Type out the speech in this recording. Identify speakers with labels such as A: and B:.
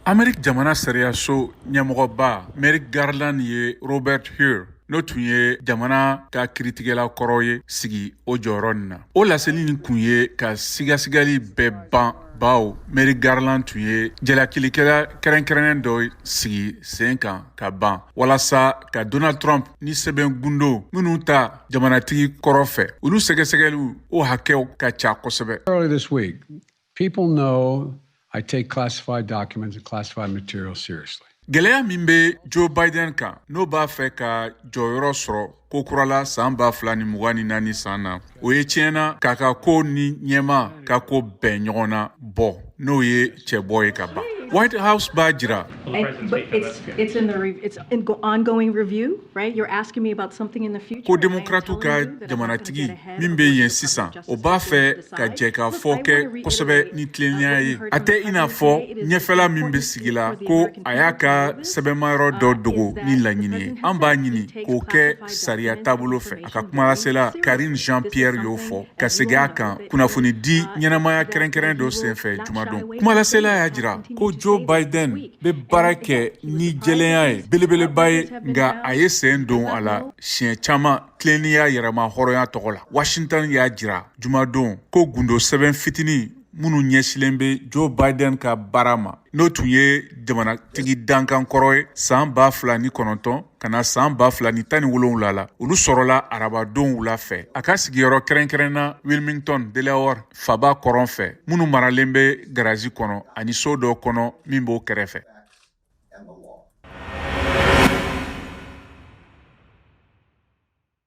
A: Ameriki jamana sariyaso ɲɛmɔgɔba Merrick Garland ye Robert Hur, n'o tun ye jamana ka kiritigɛla kɔrɔ ye, sigi o jɔyɔrɔ nin na. O laseli nin kun ye ka sigasigali bɛɛ ban, bawo Merrick Garland tun ye jalakilikɛla kɛrɛnkɛrɛnnen dɔ sigi sen kan ka ban walasa ka Donald Trump ni sɛbɛn gundo minnu ta jamanatigi kɔrɔ fɛ, olu sɛgɛsɛgɛliw o hakɛw ka ca kosɛbɛ.
B: Early this week, people know I take classified documents and classified material seriously.
A: Gɛlɛya min bɛ Joe Biden kan, n'o b'a fɛ ka jɔyɔrɔ sɔrɔ ko kura la san 2024 san na, o ye tiɲɛna k'a ka ko ni ɲɛma ka ko bɛn ɲɔgɔn na bɔ, n'o ye cɛbɔ ye ka ban. White House b'a jira
C: But it's in ongoing review, right? You're asking me about something in the future.
A: ko Demokratiw ka jamanatigi min bɛ yen sisan, o b'a fɛ ka jɛ ka fɔ kɛ kosɛbɛ ni tilennenya ye. A tɛ i n'a fɔ ɲɛfɛla min bɛ sigi la ko a y'a ka sɛbɛnmayɔrɔ dɔ dogo ni laɲini ye. An b'a ɲini k'o kɛ sariya taabolo fɛ, a ka kumalasela Karine Jean Pierre y'o fɔ ka segin a kan kunnafoni di ɲɛnamaya kɛrɛnkɛrɛn dɔ senfɛ jumadon. Kumalasela y'a jira ko Joe Biden bɛ baara kɛ ni jɛlenya ye belebeleba ye, nka a ye sen don a la siɲɛ caman tilennenya yɛrɛma hɔrɔnya tɔgɔ la. Washington y'a jira jumadon ko gundo sɛbɛn fitinin minnu ɲɛsilen bɛ Joe Biden ka baara ma, n'o tun ye jamanatigi dankan kɔrɔ ye san 2009 ka na san 2017 la, olu sɔrɔla arabadon wula fɛ a ka sigiyɔrɔ kɛrɛnkɛrɛnna Wilmington, Delaware faba kɔrɔn fɛ, minnu maralen bɛ garazi kɔnɔ ani so dɔ kɔnɔ min b'o kɛrɛfɛ.